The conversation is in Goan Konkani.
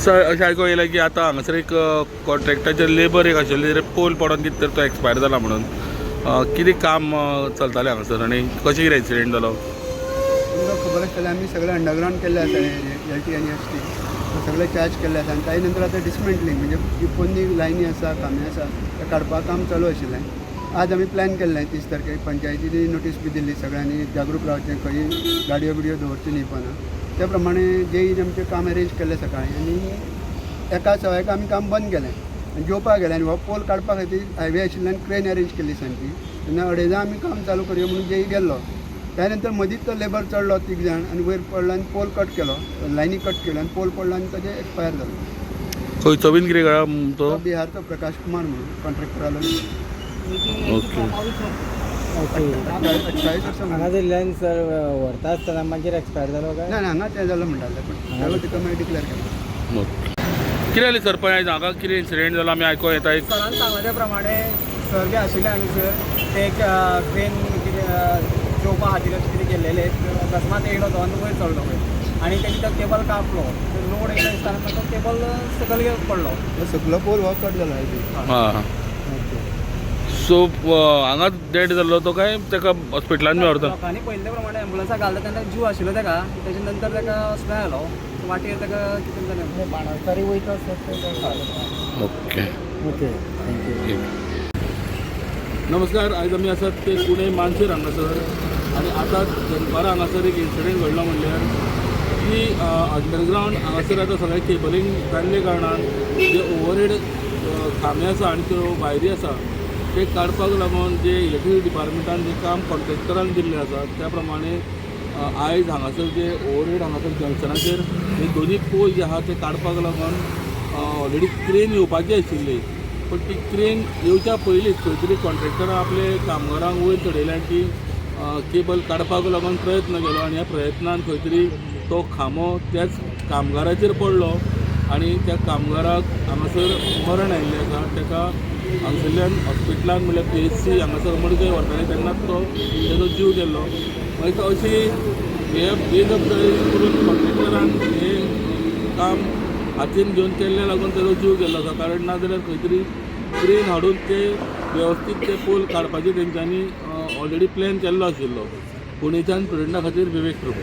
सर, अशें आयकूंक येयलें की आतां हांगासर एक कॉन्ट्रॅक्टाचेर लेबर एक आशिल्ली, पोल पडोन कितें तर तो एक्सपायर जाला म्हणून. कितें काम चलतालें हांगासर आनी कशें कितें इन्सिडेंट जालो? तुमकां खबर आसतलें, आमी सगळें अंडरग्रावंड केल्लें आसा. एल टी आनी एस टी सगळें चार्ज केल्लें आसा आनी ताजे नंतर आतां डिसमेंटलिंग, म्हणजे जी पोन्नी लायनी आसा, खांबे आसा, ते काडपाक काम चालू आशिल्लें. आज आमी प्लॅन केल्लें 30 तारखेक. पंचायतीनी नोटीस बी दिल्ली, सगळ्यांनी जागरूक रावचें, खंय गाडयो बिडयो दवरच्यो न्ही पोना. त्या प्रमाणे जेईन आमचें काम अरेंज केल्लें सकाळीं आनी एका सवायक आमी काम बंद केलें आनी जेवपाक गेलें. आनी हो पोल काडपा खातीर हायवे आशिल्ल्यान क्रेन अरेंज केल्ली सांजची. तेन्ना अडेजां आमी काम चालू करया म्हणून जेई गेल्लो. त्या नंतर मदींच तो लेबर चडलो तीग जाण आनी वयर पडलो आनी पोल कट केलो, लायनी कट केल्यो आनी पोल पडलो आनी ताजे एक्सपायर जालो. खंयचो बीन कितें कळ्ळा तो? तो बिहारचो प्रकाश कुमार म्हणून कॉन्ट्रॅक्टर आलो. ओके. 28 वर्सां. हांगासरल्यान सर व्हरता आसतना मागीर एक्सपायर जालो काय? ना ना, हांगा तें जालो म्हणटाले, पण सगळो तिका मागीर डिक्लेअर केलो. ओके. कितें जालें सरपंच, आयज हांगा कितें इन्सिडेंट जालो आमी आयकूंक येता एक? सरान सांगला त्या प्रमाणे सर बी आशिल्ले हांगासर. ते एक क्रेन कितें जेवपा खातीर अशें कितें गेल्लेले, अकस्मात येयलो तो आनी वयर चडलो वयर आनी तेणी तो केबल कापलो. लोड येयलो दिसता, तो केबल सकयल पडलो. तो सगलो पोल हो कट जालो हायवे. हां, सो हांगा डेड जाल्लो तो काय ताका हॉस्पिटलान बी व्हरता? लोकांनी पळयल्ले प्रमाणे एम्बुलन्साक घालता तेन्ना जीव आशिल्लो ताका. तेच्या नंतर ताका हॉस्पिटलान घालो. वाटेर ताका कितें जालें. बाणस्तारी वयता. ओके. Okay, thank you. नमस्कार, आयज आमी आसात ते कुणे मानशेर हांगासर आनी आतां दनपारां हांगासर एक इन्सिडंट घडलो. म्हणल्यार की अंडरग्रावंड हांगासर आतां सगळें केबलिंग जाल्ले कारणान जे ओवरहेड खांबे आसा आनी त्यो वायरी आसा ते काडपाक लागून जे इलेक्ट्रिसिटी डिपार्टमेंटान जे काम कॉन्ट्रॅक्टरांक दिल्लें आसा, त्या प्रमाणे आयज हांगासर जे ओवरहेड हांगासर जंक्शनाचेर हे दोनी पोल जे आहा ते काडपाक लागून ऑलरेडी क्रेन येवपाची आशिल्ली. पण ती क्रेन येवच्या पयलींच खंय तरी कॉन्ट्रॅक्टरान आपले कामगारांक वयर चडयले आनी ती केबल काडपाक लागून प्रयत्न केलो आनी ह्या प्रयत्नान खंय तरी तो खांबो त्याच कामगाराचेर पडलो आनी त्या कामगाराक हांगासर मरण आयिल्लें आसा. ताका हांगसरल्यान हॉस्पिटलान, म्हणल्यार पीएचसी हांगासर मडकय व्हरताले तेन्नाच तो तेजो जीव गेल्लो. मागीर तो अशी हे बेजबाबदारी करून कॉन्ट्रॅक्टरान हे काम हातीन घेवन केल्ले लागून तेजो जीव गेल्लो आसा. कारण ना जाल्यार खंय तरी क्रेन हाडून ते वेवस्थीत ते पोल काडपाचे तेंच्यांनी ऑलरेडी प्लॅन केल्लो आशिल्लो. पुणेच्यान प्रुडंटा खातीर विवेक प्रभू.